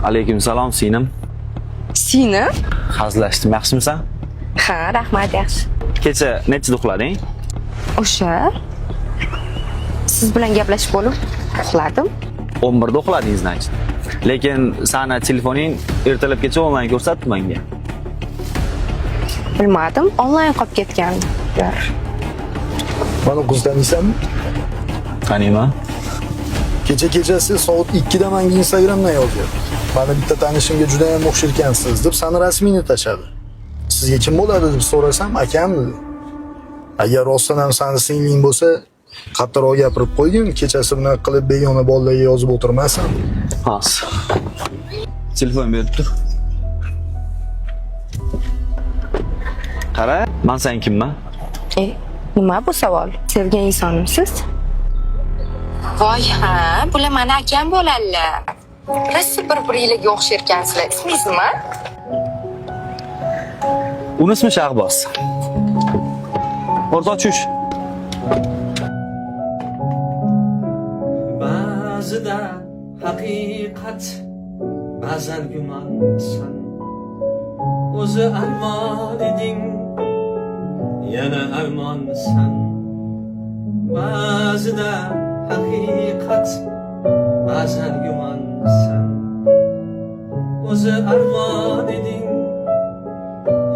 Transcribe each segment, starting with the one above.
Alaykum salom, singlim. Seni? Hazillashdim, yaxshimisan? Ha, rahmat, yaxshi. Kecha nechida uxlading? O'sha siz bilan gaplashib bo'lib uxladim. 11 da uxlading, значит. Lekin sani telefoning ertalabgacha onlayn ko'rsatdi menga. Bilmadim, onlayn qolib ketgandir. Mana qiz taniysanmi? Taniyman. Kecha kechasi soat 2 da menga Instagramdan yozyapti. Mani bitta tanishimga juda ham o'xsharkansiz deb sani rasmingni tashladi. Sizga kim bo'ladi deb so'rasam, akam dedi. Agar rostdan ham sani singling bo'lsa, qattiqroq gapirib qo'ygin, kechasi bunaqa qilib begona bolalarga yozib o'tirmasin. Hozir. Telefon berib tur. Qara, man sen kimman? E, nima bu savol? Sevgan insonimsiz? Voy ha, bular mani akam bo'ladilar. Rosa bir-biringlarga o'xsharkansizlar. Ismingiz nima? Uni ismi Shahboz. O'rtoq tush. Ba'zida haqiqat, ba'zan gumonsan. O'zi armon eding, yana armonsan. Ba'zida haqiqat, ba'zan gumonsan. O'zi armon eding,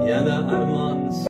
yana armonsan.